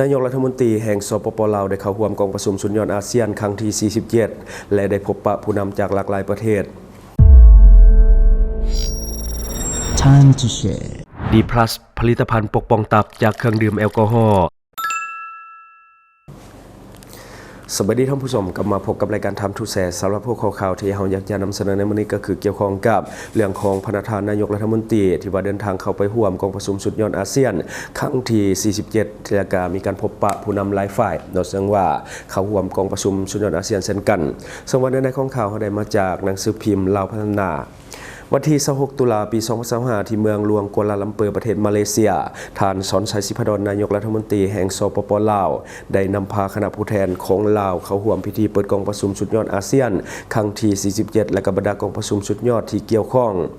ນາຍົກລັດຖະມົນຕີແຫ່ງ ສປປ ລາວ ໄດ້ເຂົ້າຮ່ວມກອງປະຊຸມສຸດຍອດອາຊຽນຄັ້ງທີສີ່ສິບເຈັດ ແລະ ໄດ້ພົບປະຜູ້ນຳຈາກຫຼາກຫຼາຍປະເທດ. Time to Share ດີພລັສ ຜະລິດຕະພັນປົກປ້ອງຕັບຈາກເຄື່ອງດື່ມແອລກໍຮໍ. ສະບາຍດີທ່ານຜູ້ຊົມ, ກັບມາພົບກັບລາຍການ Time to Share ສຳລັບຫົວຂໍ້ຂ່າວທີ່ເຮົາຢາກຈະນຳສະເໜີໃນມື້ນີ້ ກໍຄືກ່ຽວຂ້ອງກັບເລື່ອງຂອງພະນະທ່ານນາຍົກລັດຖະມົນຕີ ທີ່ວ່າເດີນທາງເຂົ້າໄປຮ່ວມກອງປະຊຸມສຸດຍອດອາຊຽນຄັ້ງທີສີ່ສິບເຈັດ ແລະ ກະມີການພົບປະຜູ້ນຳຫຼາຍຝ່າຍເນາະ, ເຊິ່ງວ່າເຂົ້າຮ່ວມກອງປະຊຸມສຸດຍອດອາຊຽນເຊັ່ນກັນ. ເຊິ່ງວ່າເນື້ອໃນຂອງຂ່າວເຮົາໄດ້ມາຈາກໜັງສືພິມລາວພັດທະນາ. ວັນທີຊາວຫົກ ຕຸລາ ປີສອງພັນຊາວຫ້າ ທີ່ເມືອງຫຼວງກົວລາລຳເປີ ປະເທດມາເລເຊຍ, ທ່ານ ສອນໄຊ ສີພັນດອນ ນາຍົກລັດຖະມົນຕີແຫ່ງ ສປປ ລາວ ໄດ້ນຳພາຄະນະຜູ້ແທນຂອງລາວເຂົ້າຮ່ວມພິທີເປີດກອງປະຊຸມສຸດຍອດອາຊຽນຄັ້ງທີສີ່ສິບເຈັດ ແລະ ກະບັນດາກອງປະຊຸມສຸດຍອດທີ່ກ່ຽວຂ້ອງ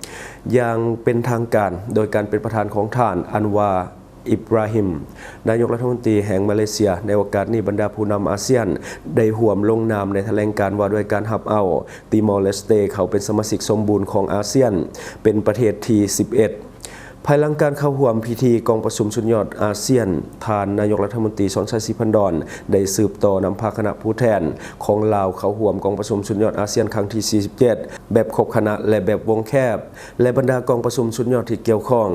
ຢ່າງເປັນທາງການ ໂດຍການເປັນປະທານຂອງທ່ານ ອັນວາ ອິບຣາຮິມ ນາຍົກລັດຖະມົນຕີແຫ່ງມາເລເຊຍ. ໃນໂອກາດນີ້, ບັນດາຜູ້ນຳອາຊຽນໄດ້ຮ່ວມລົງນາມໃນຖະແຫຼງການວ່າດ້ວຍການຮັບເອົາຕີມໍເລສເຕເຂົ້າເປັນສະມາຊິກສົມບູນຂອງອາຊຽນ ເປັນປະເທດທີສິບເອັດ. ພາຍຫຼັງການເຂົ້າຮ່ວມພິທີກອງປະຊຸມສຸດຍອດອາຊຽນ, ທ່ານນາຍົກລັດຖະມົນຕີ ສອນໄຊ ສີພັນດອນ ໄດ້ສືບຕໍ່ນຳພາຄະນະຜູ້ແທນຂອງລາວເຂົ້າຮ່ວມກອງປະຊຸມສຸດຍອດອາຊຽນຄັ້ງທີສີ່ສິບເຈັດ ແບບຄົບຄະນະ ແລະ ແບບວົງແຄບ ແລະ ບັນດາກອງປະຊຸມສຸດຍອດທີ່ກ່ຽວຂ້ອງ.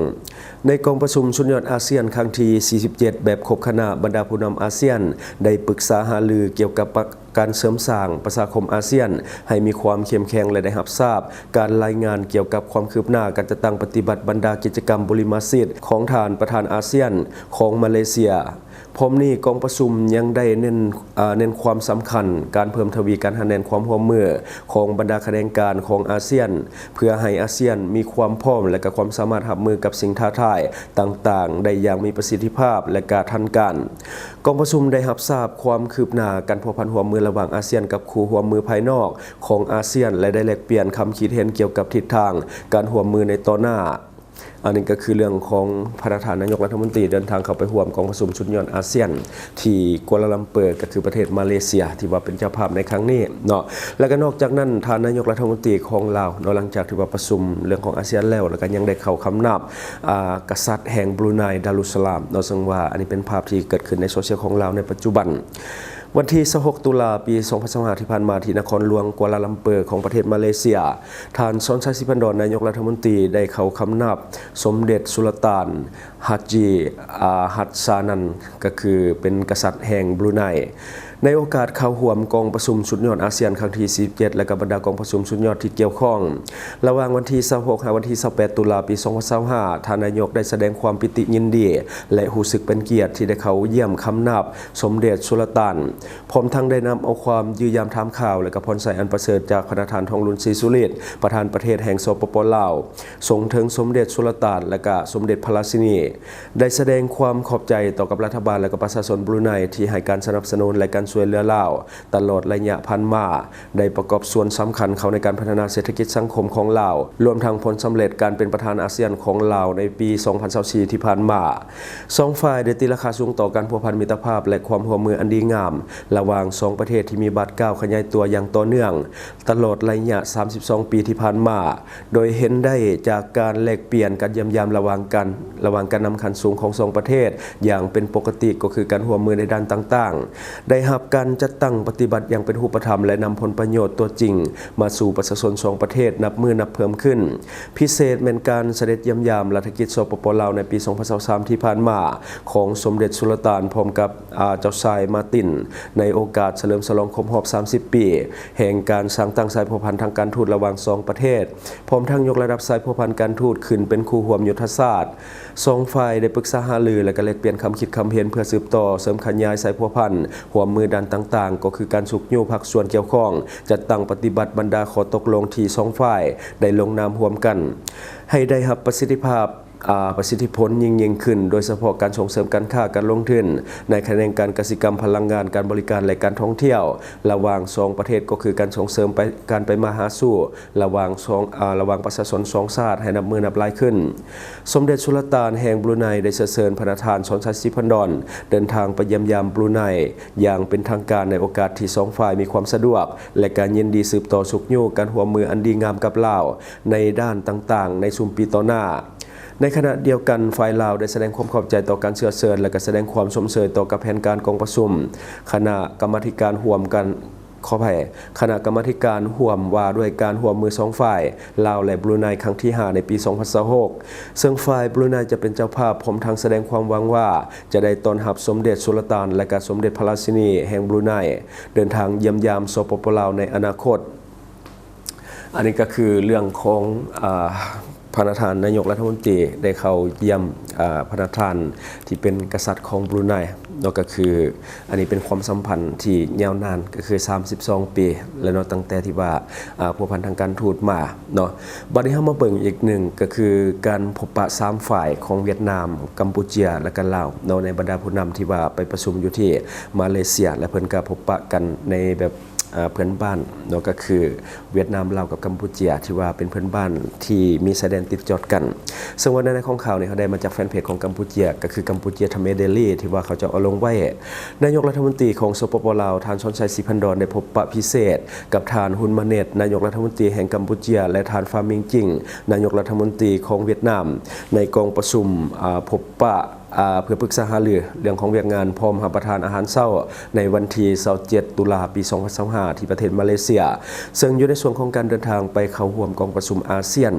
ໃນກອງປະຊຸມສຸດຍອດອາຊຽນຄັ້ງທີສີ່ສິບເຈັດ ແບບຄົບຄະນະ, ບັນດາຜູ້ນຳອາຊຽນໄດ້ປຶກສາຫາລືກ່ຽວກັບການເສີມສ້າງປະຊາຄົມອາຊຽນໃຫ້ມີຄວາມເຂັ້ມແຂງ ແລະ ໄດ້ຮັບຊາບການລາຍງານກ່ຽວກັບຄວາມຄືບໜ້າການຈັດຕັ້ງປະຕິບັດບັນດາກິດຈະກຳບຸລິມະສິດຂອງທ່ານປະທານອາຊຽນຂອງມາເລເຊຍ. ພ້ອມນີ້, ກອງປະຊຸມຍັງໄດ້ເນັ້ນ, ເອີ, ເນັ້ນຄວາມສຳຄັນການເພີ່ມທະວີການຫັນແໜ້ນຄວາມຮ່ວມມືຂອງບັນດາຂະແໜງການຂອງອາຊຽນ ເພື່ອໃຫ້ອາຊຽນມີຄວາມພ້ອມ ແລະ ກະຄວາມສາມາດຮັບມືກັບສິ່ງທ້າທາຍຕ່າງໆໄດ້ຢ່າງມີປະສິດທິພາບ ແລະ ກະທັນການ. ກອງປະຊຸມໄດ້ຮັບຊາບຄວາມຄືບໜ້າການພົວພັນຮ່ວມມືລະຫວ່າງອາຊຽນກັບຄູ່ຮ່ວມມືພາຍນອກຂອງອາຊຽນ ແລະ ໄດ້ແລກປ່ຽນຄຳຄິດເຫັນກ່ຽວກັບທິດທາງການຮ່ວມມືໃນຕໍ່ໜ້າ. ອັນນີ້ກໍຄືເລື່ອງຂອງພະນະທ່ານນາຍົກລັດຖະມົນຕີເດີນທາງເຂົ້າໄປຮ່ວມກອງປະຊຸມສຸດຍອດອາຊຽນທີ່ກົວລາລຳເປີ ກໍຄືປະເທດມາເລເຊຍ ທີ່ວ່າເປັນເຈົ້າພາບໃນຄັ້ງນີ້ເນາະ. ແລະ ກໍນອກຈາກນັ້ນ, ທ່ານນາຍົກລັດຖະມົນຕີຂອງລາວເນາະ, ຫຼັງຈາກທີ່ວ່າປະຊຸມເລື່ອງຂອງອາຊຽນແລ້ວ, ແລ້ວກໍຍັງໄດ້ເຂົ້າຄຳນັບ ອາ ກະສັດແຫ່ງບຣູໄນ ດາຣຸດສະລາມເນາະ, ເຊິ່ງວ່າອັນນີ້ເປັນພາບທີ່ເກີດຂຶ້ນໃນໂຊຊຽວຂອງລາວໃນປັດຈຸບັນ. ວັນທີຊາວຫົກ ຕຸລາ ປີສອງພັນຊາວຫ້າ ທີ່ຜ່ານມາ, ທີ່ນະຄອນຫຼວງກົວລາລຳເປີຂອງປະເທດມາເລເຊຍ, ທ່ານ ສອນໄຊ ສີພັນດອນ ນາຍົກລັດຖະມົນຕີ ໄດ້ເຂົ້າຄຳນັບສົມເດັດສຸລະຕານ ຮາຈີ ອາ ຮັດຊານັນ ກໍຄືເປັນກະສັດແຫ່ງບຣູໄນ ໃນໂອກາດເຂົ້າຮ່ວມກອງປະຊຸມສຸດຍອດອາຊຽນຄັ້ງທີສີ່ສິບເຈັດ ແລະ ກະບັນດາກອງປະຊຸມສຸດຍອດທີ່ກ່ຽວຂ້ອງ. ລະຫວ່າງວັນທີຊາວຫົກ ຫາ ວັນທີຊາວແປດ ຕຸລາ ປີສອງພັນຊາວຫ້າ, ທ່ານນາຍົກໄດ້ສະແດງຄວາມປີຕິຍິນດີ ແລະ ຮູ້ສຶກເປັນກຽດທີ່ໄດ້ເຂົ້າຢ້ຽມຄຳນັບ ສົມເດັດສຸລະຕານ, ພ້ອມທັງໄດ້ນຳເອົາຄວາມຢ້ຽມຢາມຖາມຂ່າວ ແລະ ກະພອນໄຊອັນປະເສີດຈາກພະນະທ່ານ ທອງລຸນ ສີສຸລິດ, ປະທານປະເທດແຫ່ງ ສປປ ລາວ, ສົ່ງເຖິງສົມເດັດສຸລະຕານ ແລະ ກະສົມເດັດພະລາຊິນີ, ໄດ້ສະແດງຄວາມຂອບໃຈຕໍ່ກັບລັດຖະບານ ແລະ ກະປະຊາຊົນບຣູໄນທີ່ໃຫ້ການສະໜັບສະໜູນ ແລະ ການຊ່ວຍເຫຼືອລາວຕະຫຼອດໄລຍະຜ່ານມາ, ໄດ້ປະກອບສ່ວນສຳຄັນເຂົ້າໃນການພັດທະນາເສດຖະກິດສັງຄົມຂອງລາວ, ລວມທັງຜົນສຳເລັດການເປັນປະທານອາຊຽນຂອງລາວໃນປີສອງພັນຊາວສີ່ທີ່ຜ່ານມາ. ສອງຝ່າຍໄດ້ຕີລາຄາສູງຕໍ່ການພົວພັນມິດຕະພາບ ແລະ ຄວາມຮ່ວມມືອັນດີງາມລະຫວ່າງສອງປະເທດທີ່ມີບາດກ້າວຂະຫຍາຍຕົວຢ່າງຕໍ່ເນື່ອງຕະຫຼອດໄລຍະສາມສິບສອງປີທີ່ຜ່ານມາ, ໂດຍເຫັນໄດ້ຈາກການແລກປ່ຽນການຢ້ຽມຢາມລະຫວ່າງກັນ, ລະຫວ່າງການນຳຂັ້ນສູງຂອງສອງປະເທດຢ່າງເປັນປົກກະຕິ, ກໍຄືການຮ່ວມມືໃນດ້ານຕ່າງໆ ໄດ້ຮັບການຈັດຕັ້ງປະຕິບັດຢ່າງເປັນຮູບປະທຳ ແລະ ນຳຜົນປະໂຫຍດຕົວຈິງມາສູ່ປະຊາຊົນສອງປະເທດນັບມື້ນັບເພີ່ມຂຶ້ນ. ພິເສດແມ່ນການສະເດັດຢ້ຽມຢາມລັດຖະກິດ ສປປ ລາວ ໃນປີສອງພັນຊາວສາມທີ່ຜ່ານມາຂອງສົມເດັດສຸລະຕານ ພ້ອມກັບ ອາ ເຈົ້າຊາຍມາຕິນ ໃນໂອກາດສະເຫຼີມສະຫຼອງຄົບຮອບສາມສິບປີແຫ່ງການສ້າງຕັ້ງສາຍພົວພັນທາງການທູດລະຫວ່າງສອງປະເທດ, ພ້ອມທັງຍົກລະດັບສາຍພົວພັນການທູດຂຶ້ນເປັນຄູ່ຮ່ວມຍຸດທະສາດ. ສອງຝ່າຍໄດ້ປຶກສາຫາລື ແລະ ກະແລກປ່ຽນຄຳຄິດຄຳເຫັນເພື່ອສືບຕໍ່ເສີມຂະຫຍາຍສາຍພົວພັນຮ່ວມມືດ້ານຕ່າງໆ, ກໍຄືການຊຸກຍູ້ພາກສ່ວນກ່ຽວຂ້ອງ, ຈັດຕັ້ງປະຕິບັດບັນດາຂໍ້ຕົກລົງທີ່ສອງຝ່າຍໄດ້ລົງນາມຮ່ວມກັນ ໃຫ້ໄດ້ຮັບປະສິດທິພາບ, ອາ, ປະສິດທິຜົນຍິ່ງໆຂຶ້ນ, ໂດຍສະເພາະການສົ່ງເສີມການຄ້າການລົງທຶນໃນຂະແໜງການກະສິກຳ, ພະລັງງານ, ການບໍລິການ ແລະ ການທ່ອງທ່ຽວລະຫວ່າງສອງປະເທດ, ກໍຄືການສົ່ງເສີມໄປ, ການໄປມາຫາສູ່ລະຫວ່າງສອງ, ອາ, ລະຫວ່າງປະຊາຊົນສອງຊາດໃຫ້ນັບມື້ນັບຫຼາຍຂຶ້ນ. ສົມເດັດສຸລະຕານແຫ່ງບຣູໄນໄດ້ເຊື້ອເຊີນພະນະທ່ານ ສອນໄຊ ສີພັນດອນ ເດີນທາງໄປຢ້ຽມຢາມບຣູໄນຢ່າງເປັນທາງການໃນໂອກາດທີ່ສອງຝ່າຍມີຄວາມສະດວກ ແລະ ກະຍິນດີສືບຕໍ່ຊຸກຍູ້ການຮ່ວມມືອັນດີງາມກັບລາວໃນດ້ານຕ່າງໆໃນຊຸມປີຕໍ່ໜ້າ. ໃນຂະນະດຽວກັນ, ຝ່າຍລາວໄດ້ສະແດງຄວາມຂອບໃຈຕໍ່ການເຊື້ອເຊີນ ແລະ ກະສະແດງຄວາມຊົມເຊີຍຕໍ່ກັບແຜນການກອງປະຊຸມຄະນະກຳມາທິການຮ່ວມກັນ, ຂໍອະໄພ, ຄະນະກຳມາທິການຮ່ວມວ່າດ້ວຍການຮ່ວມມືສອງຝ່າຍ, ລາວ ແລະ ບຣູໄນ ຄັ້ງທີຫ້າ ໃນປີສອງພັນຊາວຫົກ ເຊິ່ງຝ່າຍບຣູໄນຈະເປັນເຈົ້າພາບ, ພ້ອມທັງສະແດງຄວາມຫວັງວ່າຈະໄດ້ຕ້ອນຮັບສົມເດັດສຸລະຕານ ແລະ ກະສົມເດັດພະລາຊິນີແຫ່ງບຣູໄນ ເດີນທາງຢ້ຽມຢາມ ສປປ ລາວ ໃນອະນາຄົດ. ອັນນີ້ກໍຄືເລື່ອງຂອງ ອາ ພະນະທ່ານນາຍົກລັດຖະມົນຕີໄດ້ເຂົ້າຢ້ຽມ ອາ ພະນະທ່ານທີ່ເປັນກະສັດຂອງບຣູໄນເນາະ, ກໍຄືອັນນີ້ເປັນຄວາມສຳພັນທີ່ຍາວນານ ກໍຄືສາມສິບສອງປີແລ້ວເນາະ, ຕັ້ງແຕ່ທີ່ວ່າ ອາ ພົວພັນທາງການທູດມາເນາະ. ບັດນີ້ເຮົາມາເບິ່ງອີກໜຶ່ງ ກໍຄືການພົບປະສາມຝ່າຍຂອງຫວຽດນາມ, ກຳປູເຈຍ ແລະ ກະລາວເນາະ, ໃນບັນດາຜູ້ນຳທີ່ວ່າໄປປະຊຸມຢູ່ທີ່ມາເລເຊຍ ແລະ ເພິ່ນກໍພົບປະກັນໃນແບບ ອາ ເພື່ອນບ້ານເນາະ, ກໍຄືຫວຽດນາມ, ລາວ ກັບກຳປູເຈຍ ທີ່ວ່າເປັນເພື່ອນບ້ານທີ່ມີຊາຍແດນຕິດຈອດກັນ. ເຊິ່ງວ່າໃນຂອງຂ່າວນີ້ ເຮົາໄດ້ມາຈາກແຟນເພຈຂອງກຳປູເຈຍ ກໍຄື Kampuchea Today Daily ທີ່ວ່າເຂົາເຈົ້າເອົາລົງໄວ້. ນາຍົກລັດຖະມົນຕີຂອງ ສປປ ລາວ ທ່ານ ຊອນໄຊ ສີພັນດອນ ໄດ້ພົບປະພິເສດກັບທ່ານ ຮຸນ ມາເນັດ ນາຍົກລັດຖະມົນຕີແຫ່ງກຳປູເຈຍ ແລະ ທ່ານ ຟາມິງ ຈິງ ນາຍົກລັດຖະມົນຕີຂອງຫວຽດນາມ ໃນກອງປະຊຸມ ອາ ພົບປະ ອາ ເພື່ອປຶກສາຫາລືເລື່ອງຂອງວຽກງານພ້ອມຮັບປະທານອາຫານເຊົ້າ ໃນວັນທີຊາວເຈັດ ຕຸລາ ປີສອງພັນຊາວຫ້າ ທີ່ປະເທດມາເລເຊຍ, ເຊິ່ງຢູ່ໃນຊ່ວງຂອງການເດີນທາງໄປເຂົ້າຮ່ວມກອງປະຊຸມອາຊຽນ.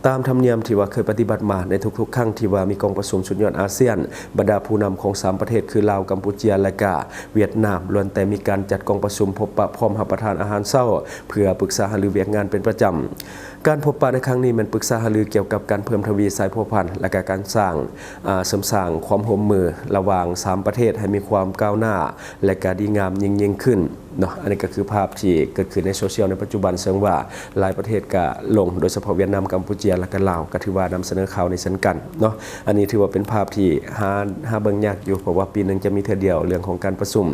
ຕາມທຳນຽມທີ່ວ່າເຄີຍປະຕິບັດມາໃນທຸກໆຄັ້ງທີ່ວ່າມີກອງປະຊຸມສຸດຍອດອາຊຽນ, ບັນດາຜູ້ນຳຂອງສາມປະເທດຄືລາວ, ກຳປູເຈຍ ແລະ ກະຫວຽດນາມ ລ້ວນແຕ່ມີການຈັດກອງປະຊຸມພົບປະພ້ອມຮັບປະທານອາຫານເຊົ້າ ເພື່ອປຶກສາຫາລືວຽກງານເປັນປະຈຳ. ການພົບປະໃນຄັ້ງນີ້ແມ່ນປຶກສາຫາລືກ່ຽວກັບການເພີ່ມທະວີສາຍພົວພັນ ແລະ ກະການສ້າງ ອາ ເສີມສ້າງຄວາມຮ່ວມມືລະຫວ່າງສາມປະເທດໃຫ້ມີຄວາມກ້າວໜ້າ ແລະ ກະດີງາມຍິ່ງໆຂຶ້ນເນາະ. ອັນນີ້ກໍຄືພາບທີ່ເກີດຂຶ້ນໃນໂຊຊຽວໃນປັດຈຸບັນ, ເຊິ່ງວ່າຫຼາຍປະເທດກະລົງ, ໂດຍສະເພາະຫວຽດນາມ, ກຳປູເຈຍ ແລະ ກະລາວ ກໍຖືວ່ານຳສະເໜີຂ່າວນີ້ເຊັ່ນກັນເນາະ. ອັນນີ້ຖືວ່າເປັນພາບທີ່ຫາ ຫາເບິ່ງຍາກຢູ່, ເພາະວ່າປີໜຶ່ງຈະມີເທື່ອດຽວເລື່ອງຂອງການປະຊຸມ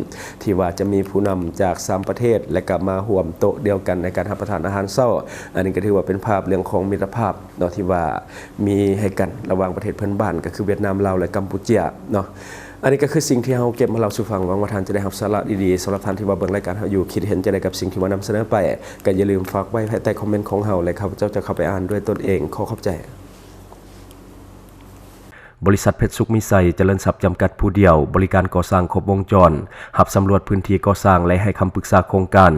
ທີ່ວ່າຈະມີຜູ້ນຳຈາກສາມປະເທດ ແລະ ກໍມາຮ່ວມໂຕະດຽວກັນໃນການຮັບປະທານອາຫານເຊົ້າ. ອັນນີ້ກໍຖືວ່າເປັນພາບເລື່ອງຂອງມິດຕະພາບເນາະ ທີ່ວ່າມີໃຫ້ກັນລະຫວ່າງປະເທດເພື່ອນບ້ານ ກໍຄືຫວຽດນາມ, ລາວ ແລະ ກຳປູເຈຍເນາະ. ອັນນີ້ກໍຄືສິ່ງທີ່ເຮົາເກັບມາເລົ່າສູ່ຟັງ. ຫວັງວ່າທ່ານຈະໄດ້ຮັບສາລະດີໆ. ສຳລັບທ່ານທີ່ວ່າເບິ່ງລາຍການເຮົາຢູ່, ຄິດເຫັນຈັ່ງໃດກັບສິ່ງທີ່ວ່ານຳສະເໜີໄປ, ກໍຢ່າລືມຝາກໄວ້ພາຍໃຕ້ຄອມເມັນຂອງເຮົາ ແລະ ຂ້າພະເຈົ້າຈະເຂົ້າໄປອ່ານດ້ວຍຕົນເອງ. ຂໍຂອບໃຈ. ບໍລິສັດເພັດສຸກມີໄຊຈະເລີນຊັບຈຳກັດຜູ້ດຽວ, ບໍລິການກໍ່ສ້າງຄົບວົງຈອນ, ຮັບສຳຫຼວດພື້ນທີ່ກໍ່ສ້າງ ແລະ ໃຫ້ຄຳປຶກສາໂຄງການ,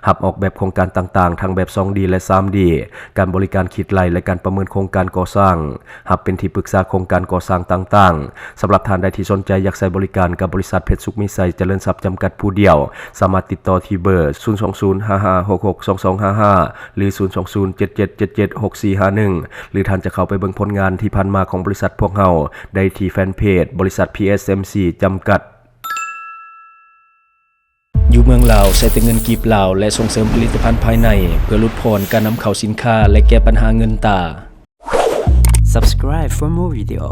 ຮັບອອກແບບໂຄງການຕ່າງໆ ທັງແບບສອງດີ ແລະ ສາມດີ, ການບໍລິການຄິດໄລ່ ແລະ ການປະເມີນໂຄງການກໍ່ສ້າງ, ຮັບເປັນທີ່ປຶກສາໂຄງການກໍ່ສ້າງຕ່າງໆ. ສຳລັບທ່ານໃດທີ່ສົນໃຈຢາກໃຊ້ບໍລິການກັບບໍລິສັດເພັດສຸກມີໄຊຈະເລີນຊັບຈຳກັດຜູ້ດຽວ, ສາມາດຕິດຕໍ່ທີ່ເບີ ສູນສອງສູນ ຫ້າຫ້າຫົກຫົກ ສອງສອງຫ້າຫ້າ ຫຼື ສູນສອງສູນ ເຈັດເຈັດເຈັດເຈັດ ຫົກສີ່ຫ້າໜຶ່ງ ຫຼື ທ່ານຈະເຂົ້າໄປເບິ່ງຜົນງານທີ່ຜ່ານມາຂອງບໍລິສັດພວກເຮົາໄດ້ທີ່ແຟນເພຈ ບໍລິສັດ ພີເອສເອັມຊີ ຈຳກັດ. ຢູ່ເມືອງລາວ ໃຊ້ແຕ່ເງິນກີບລາວ ແລະ ສົ່ງເສີມຜະລິດຕະພັນພາຍໃນ ເພື່ອຫຼຸດຜ່ອນການນຳເຂົ້າສິນຄ້າ ແລະ ແກ້ບັນຫາເງິນຕາ. Subscribe for more video.